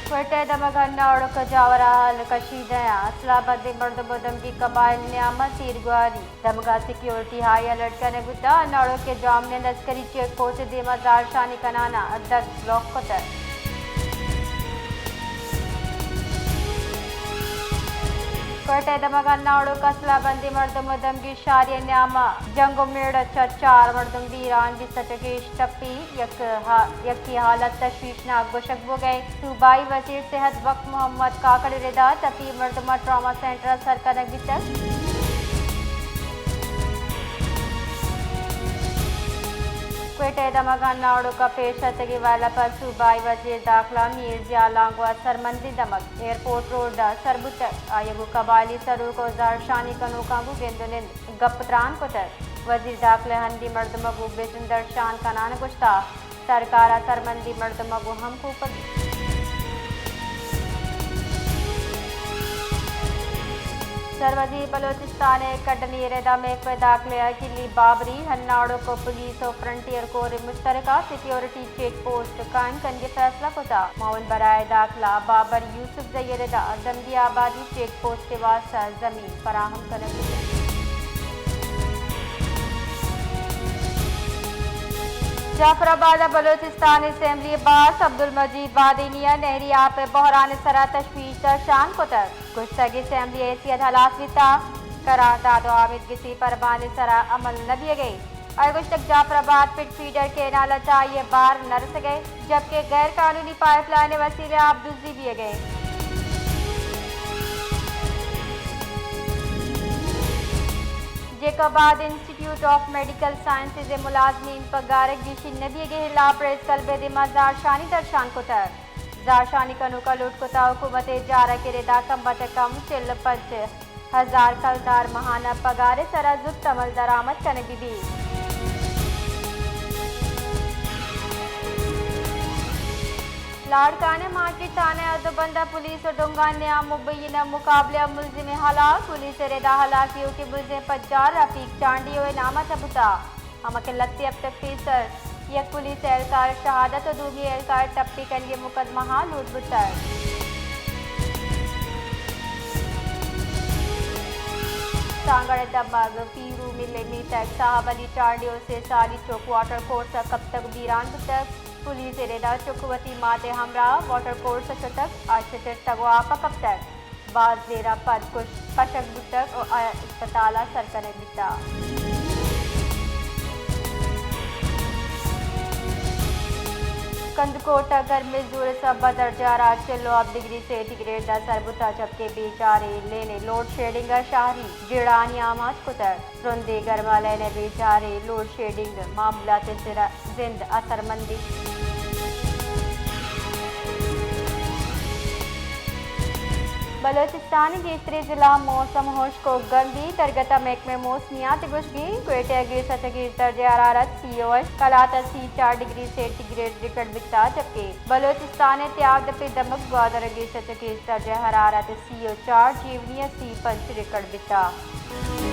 کوئٹہ ءِ دمگ ہناڑک ءِ جاور ءَ ہال کشیدہ اَنت۔ اسلحہ بندیں مردم ءُ دمگی قبائل ءِ نیام ءَ تیرگواری۔ دمگ ءَ سیکیورٹی ہائی الرٹ کنگ بوتگ۔ ہناڑک ءِ جامنند عسکری چیک پوسٹ ءِ دیم ءَ زہرشانی کنان ءَ دگ بلاک کتگ۔ کوئٹہ ءِ دمگ ہناڑک ءَ اسلحہ بندیں مردم ءُ دمگی شاری ءِ نیام ءَ جنگ ءُ میڑ ءَ چہ چار مردم بیران، بیست ءَ چہ گیش ٹپی، یک ہا-، یکے حالت تشویشناک گوشگ بوگ ءَ اِنت۔ صوبائی وزیر صحت بخش محمد کاکڑ ءِ ردا ٹپی مردماں ٹراما سینٹر ءَ سر کنگ بیتگ۔ کوئٹہ ءِ دمگ ہناڑک ءَ پیش اتگیں ویل ءَ پد صوبائی وزیر داخلہ میر ضیاء لانگو ءَ سرمندی دمگ ایئرپورٹ روڈ ءَ سر بوتگ۔ آئی ءَ گوں قبائلی سروک ءُ زہرشانی کنوکاں گوں گند ءُ نند گپ ءُ تران کتگ۔ وزیر داخلہ ءَ ہندی مردماں گوں بزن درشان کنان ءَ گوشتگ، سرکار ءَ سرمندی مردماں گوں ہمکوپگی۔ سروزیر بلوچستان ءِ کڈنی ءِ ردا محکمہ داخلہ ءِ کلی بابری، ہناڑک ءُ پولیس ءُ فرنٹیئر کور ءِ مشترکہ سیکیورٹی چیک پوسٹ قائم کنگ ءِ فیصلہ کتگ۔ معاون برائے داخلہ بابر یوسفزئی ءِ ردا دمگی آبادی چیک پوسٹ ءِ واستہ زمین فراہم کنگ بوتگ۔ جعفر آباد ءَ بلوچستان اسمبلی ءِ باسک عبدالمجید بادینی ءَ نہری آپ ءِ بحران ءِ سرا تشویش درشان کتگ۔ گوشتگ اسمبلی ءِ حیثیت ہلاس بیتگ، قرارداد ءُ آمیدگسی پرمان ءِ سرا عمل نہ بیگ ءَ اِنت۔ آئی ءَ گوشتگ جعفر آباد پٹ فیڈر کینال ءَ چہ آئی ءَ بار نہ رسگ ءَ، جبکہ غیر قانونی پائپ لائن ءِ وسیلہ ءَ آبدوزی بیگ ءَ اِنت۔ جیکب آباد انسٹیٹیوٹ آف میڈیکل سائنسز ءِ ملازمین پگار ءِ گیشی نہ بیگ ءِ ہلاپ پریس کلب ءِ دیما زہرشانی درشان کتگ۔ زہرشانی کنوکاں لوٹ کتگ حکومت ءِ اجارہ ءِ ردا کم ءَ چہ کم چل ءُ پنچ ہزار کلدار ماہانہ پگار ءِ سرا زوت عمل درآمد کنگ بہ بیت۔ لاڑکانہ مارکیٹ تھانہ ءِ ہد ءُ بند ءَ پولیس ءُ ڈونگانی نیام مبینہ مقابلہ ءَ ملزمے ہلاک۔ پولیس ءِ ردا ہلاک ایوکیں ملزم پجار رفیق چانڈیو ءِ نام ءَ بوتگ۔ ہما کہ لتی ہپتگ پیسر یک پولیس اہلکار ءِ شہادت ءُ دومی اہلکار ءِ ٹپی کنگی مقدمہ ہاں لوٹ بوتگ۔ سانگڑ ءِ دمگ پیرو مل ءِ میتگ صاحب علی چانڈیو سے سالی چک واٹر کورس ءَ کپتگ بیران بوتگ۔ پولیس ءِ ردا چک وتی مات ءِ ہمراہ واٹر کورس ءَ شتگ، آ چترتگ ءُ آپ ءَ کپتگ۔ باز دیر ءَ پد کش-، کشگ بوتگ ءُ آ اسپتال ءَ سر کنگ بیتگ۔ کندکوٹ ءَ گرمی ءِ زور ءِ سبب ءَ درجہ حرارت چل ءُ ہپت ڈگری سینٹی گریڈ ءَ سر بوتگ، جبکہ بیچاریں لین ءَ لوڈ شیڈنگ ءَ شہری جیڑھانی آماچ کتگ۔ ترندیں گرمالین ءَ بیچاریں لوڈ شیڈنگ معمولات ءِ سرا زند اثرمندی۔ بلوچستان ءِ گیشتریں ضلع موسم ہشک ءُ گرم بیت۔ درگت ءَ محکمہ موسمیات ءِ گوشگ اِنت کوئٹہ ءَ گیش ءَ چہ گیش درجہ حرارت سی ءُ ہشت، قلات ءَ سی ءُ چار ڈگری سینٹی گریڈ ریکارڈ بیتگ، جبکہ بلوچستان ءِ تیاب دپ ءِ دمگ گوادر ءَ گیش ءَ چہ گیش درجہ حرارت سی ءُ چار، جیونی ءَ سی ءُ پنچ ریکارڈ بیتگ۔